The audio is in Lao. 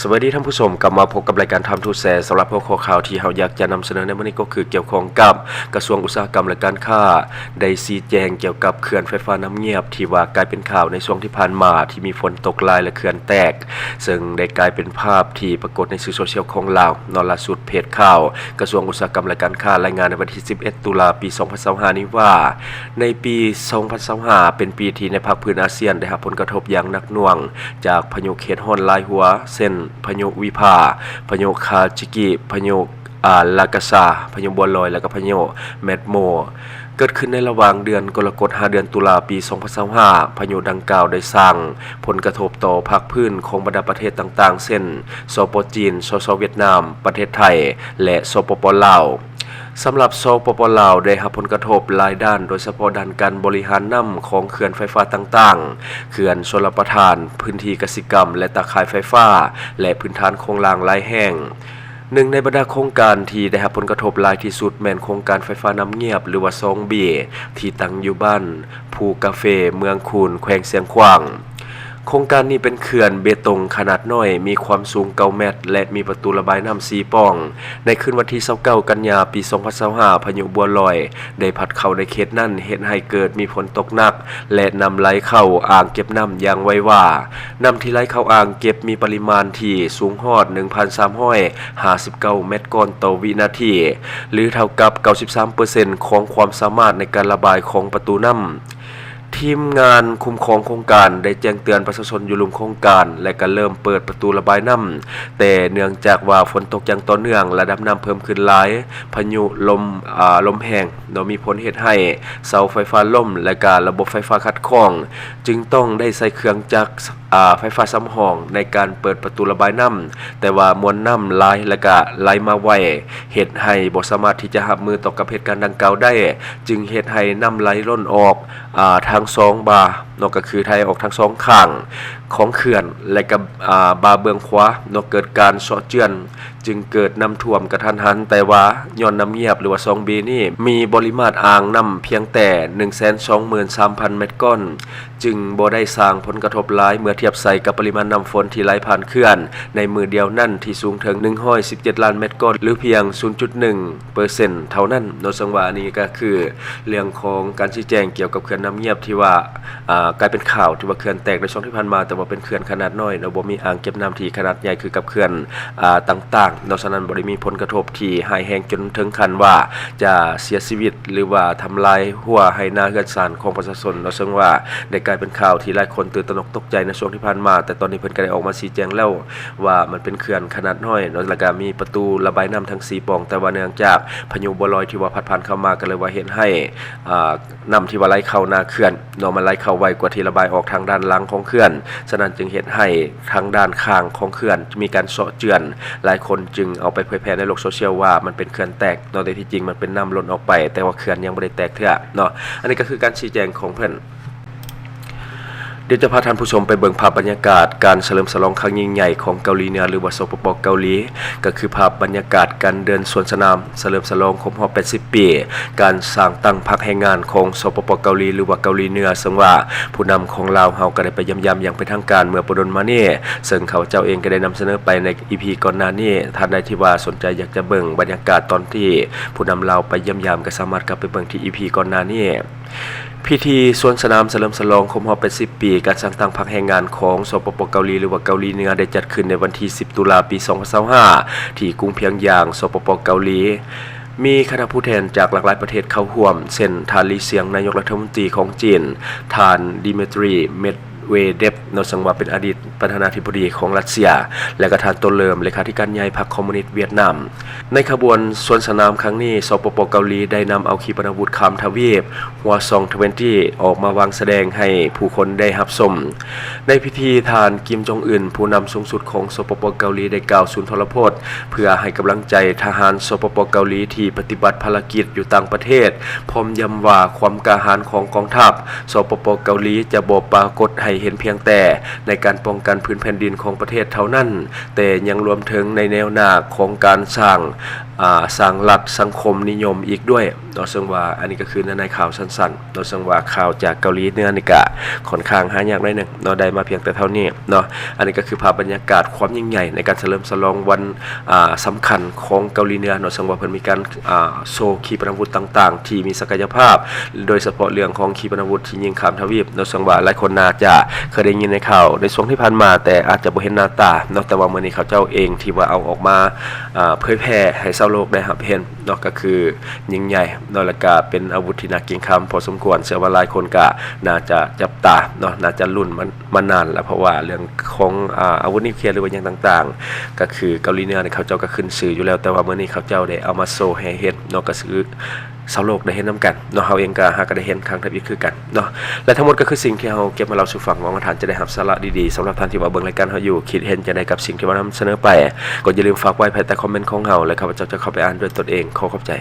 ສະບາຍດີທ່ານຜູ້ຊົມ, ກັບມາພົບກັບລາຍການ Time to Share ສຳລັບຫົວຂໍ້ຂ່າວທີ່ເຮົາຢາກຈະນຳສະເໜີໃນມື້ນີ້ກໍຄືກ່ຽວຂ້ອງກັບກະຊວງອຸດສາຫະກຳ ແລະ ການຄ້າ ໄດ້ຊີ້ແຈງກ່ຽວກັບເຂື່ອນໄຟຟ້ານ້ຳງຽບ ທີ່ວ່າກາຍເປັນຂ່າວໃນຊ່ວງທີ່ຜ່ານມາ ທີ່ມີຝົນຕົກຫຼາຍ ແລະ ເຂື່ອນແຕກ, ເຊິ່ງໄດ້ກາຍເປັນພາບທີ່ປາກົດໃນສື່ໂຊຊຽວຂອງລາວເນາະ. ລ່າສຸດເພຈຂ່າວກະຊວງອຸດສາຫະກຳ ແລະ ການຄ້າ ລາຍງານໃນວັນທີສິບເອັດ ຕຸລາ ປີສອງພັນຊາວຫ້ານີ້ວ່າ ໃນປີສອງພັນຊາວຫ້າ ເປັນປີທີ່ໃນພາກພື້ນອາຊຽນໄດ້ຮັບຜົນກະທົບຢ່າງໜັກໜ່ວງຈາກພາຍຸເຂດຮ້ອນຫຼາຍຫົວ ເຊັ່ນ ພາຍຸວິພາ, ພາຍຸຄາຈິກິ, ພາຍຸ ອາ ລາກາຊາ, ພາຍຸບົວລອຍ ແລະ ກະພາຍຸແມັດໂມ ເກີດຂຶ້ນໃນລະຫວ່າງເດືອນກໍລະກົດ ຫາເດືອນຕຸລາ ປີສອງພັນຊາວຫ້າ. ພາຍຸດັ່ງກ່າວໄດ້ສ້າງຜົນກະທົບຕໍ່ພາກພື້ນຂອງບັນດາປະເທດຕ່າງໆ ເຊັ່ນ ສປ ຈີນ, ສສ ຫວຽດນາມ, ປະເທດໄທ ແລະ ສປປ ລາວ. ສຳລັບ ສປປ ລາວ ໄດ້ຮັບຜົນກະທົບຫຼາຍດ້ານ, ໂດຍສະເພາະດ້ານການບໍລິຫານນ້ຳຂອງເຂື່ອນໄຟຟ້າຕ່າງໆ, ເຂື່ອນຊົນລະປະທານ, ພື້ນທີ່ກະສິກຳ ແລະ ຕາຂ່າຍໄຟຟ້າ ແລະ ພື້ນຖານໂຄງລ່າງຫຼາຍແຫ່ງ. ໜຶ່ງໃນບັນດາໂຄງການທີ່ໄດ້ຮັບຜົນກະທົບຫຼາຍທີ່ສຸດແມ່ນໂຄງການໄຟຟ້ານ້ຳງຽບ ຫຼືວ່າ ສອງ B ທີ່ຕັ້ງຢູ່ບ້ານພູກາເຟ ເມືອງຄູນ ແຂວງຊຽງຂວາງ. ໂຄງການນີ້ເປັນເຂື່ອນເບຕົງຂະໜາດນ້ອຍ ມີຄວາມສູງເກົ້າແມັດ ແລະ ມີປະຕູລະບາຍນ້ຳສີ່ປ່ອງ. ໃນຄືນວັນທີຊາວເກົ້າ ກັນຍາ ປີສອງພັນຊາວຫ້າ ພາຍຸບົວລອຍໄດ້ພັດເຂົ້າໃນເຂດນັ້ນ ເຮັດໃຫ້ເກີດມີຝົນຕົກໜັກ ແລະ ນ້ຳໄຫຼເຂົ້າອ່າງເກັບນ້ຳຢ່າງໄວວາ. ນ້ຳທີ່ໄຫຼເຂົ້າອ່າງເກັບມີປະລິມານທີ່ສູງຮອດໜຶ່ງພັນສາມຮ້ອຍຫ້າສິບເກົ້າແມັດກ້ອນຕໍ່ວິນາທີ ຫຼື ເທົ່າກັບເກົ້າສິບສາມເປີເຊັນຂອງຄວາມສາມາດໃນການລະບາຍຂອງປະຕູນ້ຳ. ທີມງານຄຸ້ມຄອງໂຄງການໄດ້ແຈ້ງເຕືອນປະຊາຊົນຢູ່ລຸ່ມໂຄງການ ແລະ ກະເລີ່ມເປີດປະຕູລະບາຍນ້ຳ, ແຕ່ເນື່ອງຈາກວ່າຝົນຕົກຢ່າງຕໍ່ເນື່ອງ, ລະດັບນ້ຳເພີ່ມຂຶ້ນຫຼາຍ, ພາຍຸລົມ ອາ ລົມແຮງເນາະ ມີຜົນເຮັດໃຫ້ເສົາໄຟຟ້າລົ້ມ ແລະ ກະລະບົບໄຟຟ້າຂັດຂ້ອງ, ຈຶ່ງຕ້ອງໄດ້ໃຊ້ເຄື່ອງຈັກ ອາ ໄຟຟ້າສຳຮອງໃນການເປີດປະຕູລະບາຍນ້ຳ, ແຕ່ວ່າມວນນ້ຳຫຼາຍ ແລະ ກະໄຫຼມາໄວ, ເຮັດໃຫ້ບໍ່ສາມາດທີ່ຈະຮັບມືຕໍ່ກັບເຫດການດັ່ງກ່າວໄດ້, ຈຶ່ງເຮັດໃຫ້ນ້ຳໄຫຼລົ້ນອອກ ອາ ທັງສອງບ່າເນາະ, ກໍຄືໄຖອອກທັງສອງຂ້າງຂອງເຂື່ອນ ແລະ ກະ ອາ ບ່າເບື້ອງຂວາເນາະ ເກີດການເຊາະເຈື່ອນ, ຈຶ່ງເກີດນ້ຳຖ້ວມກະທັນຫັນ, ແຕ່ວ່າຍ້ອນນ້ຳງຽບ ຫຼືວ່າ ສອງ B ນີ້ມີບໍລິມາດອ່າງນ້ຳພຽງແຕ່ໜຶ່ງແສນສອງໝື່ນສາມພັນແມັດກ້ອນ, ຈຶ່ງບໍ່ໄດ້ສ້າງຜົນກະທົບຫຼາຍເມື່ອທຽບໃສ່ກັບປະລິມານນ້ຳຝົນທີ່ໄຫຼຜ່ານເຂື່ອນໃນມື້ດຽວນັ້ນ ທີ່ສູງເຖິງໜຶ່ງຮ້ອຍສິບເຈັດລ້ານແມັດກ້ອນ ຫຼື ພຽງສູນຈຸດໜຶ່ງເປີເຊັນເທົ່ານັ້ນເນາະ. ເຊິ່ງວ່າອັນນີ້ກໍຄືເລື່ອງຂອງການຊີ້ແຈງກ່ຽວກັບເຂື່ອນນ້ຳງຽບທີ່ວ່າ ອາ ກາຍເປັນຂ່າວທີ່ວ່າເຂື່ອນແຕກໃນຊ່ວງທີ່ຜ່ານມາ, ແຕ່ວ່າເປັນເຂື່ອນຂະໜາດນ້ອຍເນາະ, ບໍ່ມີອ່າງເກັບນ້ຳທີ່ຂະໜາດໃຫຍ່ຄືກັບເຂື່ອນ ອາ ຕ່າງໆເນາະ, ສະນັ້ນບໍ່ໄດ້ມີຜົນກະທົບທີ່ຮ້າຍແຮງຈົນເຖິງຂັ້ນວ່າຈະເສຍຊີວິດ ຫຼືວ່າທຳລາຍຮົ້ວໄຮ່ນາເຮືອນຊານຂອງປະຊາຊົນເນາະ, ເຊິ່ງວ່າໄດ້ກາຍເປັນຂ່າວທີ່ຫຼາຍຄົນຕື່ນຕະໜົກຕົກໃຈໃນຊ່ວງທີ່ຜ່ານມາ, ແຕ່ຕອນນີ້ເພິ່ນກໍໄດ້ອອກມາຊີ້ແຈງແລ້ວວ່າມັນເປັນເຂື່ອນຂະໜາດນ້ອຍເນາະ, ແລ້ວກໍມີປະຕູລະບາຍນ້ຳທັງສີ່ປ່ອງ, ແຕ່ວ່າເນື່ອງຈາກພາຍຸບົວລອຍທີ່ວ່າພັດຜ່ານເຂົ້າມາ ກໍເລີຍວ່າເຮັດໃຫ້ ອາ ນ້ຳທີ່ວ່າໄຫຼເຂົ້າໜ້າເຂື່ອນເນາະ ມັນໄຫຼເຂົ້າໄວກວ່າທີ່ລະບາຍອອກທາງດ້ານຫຼັງຂອງເຂື່ອນ, ສະນັ້ນຈຶ່ງເຮັດໃຫ້ທາງດ້ານຂ້າງຂອງເຂື່ອນມີການເຊາະເຈື່ອນ, ຫຼາຍຄົນຈຶ່ງເອົາໄປເຜີຍແຜ່ໃນໂລກໂຊຊຽວວ່າມັນເປັນເຂື່ອນແຕກເນາະ, ແຕ່ທີ່ຈິງມັນເປັນນ້ຳລົ້ນອອກໄປ, ແຕ່ວ່າເຂື່ອນຍັງບໍ່ໄດ້ແຕກເທື່ອເນາະ. ອັນນີ້ກໍຄືການຊີ້ແຈງຂອງເພິ່ນ. ດຽວຈະພາທ່ານຜູ້ຊົມໄປເບິ່ງພາບບັນຍາກາດການສະເຫຼີມສະຫຼອງຄັ້ງຍິ່ງໃຫຍ່ຂອງເກົາຫຼີເໜືອ ຫຼືວ່າ ສປປ ເກົາຫຼີ, ກໍຄືພາບບັນຍາກາດການເດີນສວນສະໜາມ ສະເຫຼີມສະຫຼອງຄົບຮອບແປດສິບປີ ການສ້າງຕັ້ງພັກແຮງງານຂອງ ສປປ ເກົາຫຼີ ຫຼືວ່າເກົາຫຼີເໜືອ, ເຊິ່ງວ່າຜູ້ນຳຂອງລາວເຮົາກໍໄດ້ໄປຢ້ຽມຢາມຢ່າງເປັນທາງການເມື່ອບໍ່ດົນມານີ້, ເຊິ່ງຂ້າພະເຈົ້າເອງກໍໄດ້ນຳສະເໜີໄປໃນ ອີ ພີ ກ່ອນໜ້ານີ້. ທ່ານໃດທີ່ວ່າສົນໃຈຢາກຈະເບິ່ງບັນຍາກາດຕອນທີ່ຜູ້ນຳລາວໄປຢ້ຽມຢາມ ກໍສາມາດກັບໄປເບິ່ງທີ່ ອີ ພີ ກ່ອນໜ້ານີ້. ພິທີສວນສະໜາມສະເຫຼີມສະຫຼອງຄົບຮອບແປດສິບປີ ການສ້າງຕັ້ງພັກແຮງງານຂອງ ສປປ ເກົາຫຼີ ຫຼືວ່າເກົາຫຼີເໜືອ ໄດ້ຈັດຂຶ້ນໃນວັນທີສິບ ຕຸລາ ປີສອງພັນຊາວຫ້າ ທີ່ກຸງພຽງຢາງ ສປປ ເກົາຫຼີ. ມີຄະນະຜູ້ແທນຈາກຫຼາກຫຼາຍປະເທດເຂົ້າຮ່ວມ ເຊັ່ນ ທ່ານ ລີ ຊຽງ ນາຍົກລັດຖະມົນຕີຂອງຈີນ, ທ່ານ ດີເມດຣີ ເມັດເວເດັບ ເນາະ ເຊິ່ງວ່າເປັນອະດີດປະທານາທິບໍດີຂອງລັດເຊຍ ແລະ ກໍທ່ານ ໂຕເລີມ ເລຂາທິການໃຫຍ່ພັກຄອມມູນິດຫວຽດນາມ. ໃນຂະບວນສວນສະໜາມຄັ້ງນີ້ ສປປ ເກົາຫຼີ ໄດ້ນຳເອົາຂີປະນາວຸດຂ້າມທະວີບ Hwasong twenty ອອກມາວາງສະແດງໃຫ້ຜູ້ຄົນໄດ້ຮັບຊົມ. ໃນພິທີ ທ່ານ ກິມ ຈອງອຶນ ຜູ້ນຳສູງສຸດຂອງ ສປປ ເກົາຫຼີ ໄດ້ກ່າວສຸນທອລະພົດ ເພື່ອໃຫ້ກຳລັງໃຈທະຫານ ສປປ ເກົາຫຼີ ທີ່ປະຕິບັດພາລະກິດຢູ່ຕ່າງປະເທດ, ພ້ອມຢ້ຳວ່າຄວາມກ້າຫານຂອງກອງທັບ ສປປ ເກົາຫຼີ ຈະບໍ່ປາກົດໃຫ້ ເຫັນພຽງແຕ່ໃນການປ້ອງກັນພື້ນແຜ່ນດິນຂອງປະເທດເທົ່ານັ້ນ, ແຕ່ຍັງລວມເຖິງໃນແນວໜ້າຂອງການສ້າງ ອາ ສ້າງລັດສັງຄົມນິຍົມອີກດ້ວຍເນາະ. ເຊິ່ງວ່າອັນນີ້ກໍຄືໃນ ໃນຂ່າວສັ້ນໆເນາະ, ເຊິ່ງວ່າຂ່າວຈາກເກົາຫຼີເໜືອນີ້ກະຂ້ອນຂ້າງຫາຍາກໜ້ອຍໜຶ່ງເນາະ, ໄດ້ມາພຽງແຕ່ເທົ່ານີ້ເນາະ. ອັນນີ້ກໍຄືພາບບັນຍາກາດຄວາມຍິ່ງໃຫຍ່ໃນການສະເຫຼີມສະຫຼອງວັນ ອາ ສຳຄັນຂອງເກົາຫຼີເໜືອເນາະ, ເຊິ່ງວ່າເພິ່ນມີການ ອາ ໂຊຂີປະນາວຸດຕ່າງໆທີ່ມີສັກກະຍະພາບ, ໂດຍສະເພາະເລື່ອງຂອງຂີປະນາວຸດທີ່ຍິງຂ້າມທະວີບເນາະ, ເຊິ່ງວ່າຫຼາຍຄົນໜ້າຈະເຄີຍໄດ້ຍິນໃນຂ່າວໃນຊ່ວງທີ່ຜ່ານມາ, ແຕ່ອາດຈະບໍ່ເຫັນໜ້າຕາເນາະ. ແຕ່ວ່າມື້ນີ້ເຂົາເຈົ້າເອງທີ່ວ່າເອົາອອກມາ ອາ ເຜີຍແຜ່ໃຫ້ຊາວໂລກໄດ້ຮັບເຫັນເນາະ, ກໍຄືຍິ່ງໃຫຍ່ເນາະ, ແລ້ວກະເປັນອາວຸດທີ່ໜັກເກງຂາມພໍສົມຄວນ. ເຊື່ອວ່າຫຼາຍຄົນກະໜ້າຈະຈັບຕາເນາະ, ໜ້າຈະລຸ້ນມາ ມານານແລ້ວ, ເພາະວ່າເລື່ອງຂອງ ອາ ອາວຸດນິວເຄລ ຫຼືວ່າຫຍັງຕ່າງໆ ກໍຄືເກົາຫຼີເໜືອນີ້ເຂົາເຈົ້າກໍຂຶ້ນຊື່ຢູ່ແລ້ວ, ແຕ່ວ່າມື້ນີ້ເຂົາເຈົ້າໄດ້ເອົາມາໂຊໃຫ້ເຫັນເນາະ, ກໍຄືຊາວໂລກໄດ້ເຫັນນຳກັນເນາະ, ເຮົາເອງກໍຫາກໍໄດ້ເຫັນຄັ້ງທຳອິດຄືກັນເນາະ. ແລະ ທັງໝົດກໍຄືສິ່ງທີ່ເຮົາເກັບມາເລົ່າສູ່ຟັງ, ຫວັງວ່າທ່ານຈະໄດ້ຮັບສາລະດີໆ. ສຳລັບທ່ານທີ່ວ່າເບິ່ງລາຍການເຮົາຢູ່, ຄິດເຫັນຈັ່ງໃດກັບສິ່ງທີ່ວ່ານຳສະເໜີໄປ, ກໍຢ່າລືມຝາກໄວ້ພາຍໃຕ້ຄອມເມັນຂອງເຮົາ ແລະ ຂ້າພະເຈົ້າຈະເຂົ້າໄປອ່ານດ້ວຍຕົນເອງ. ຂໍຂອບໃຈ.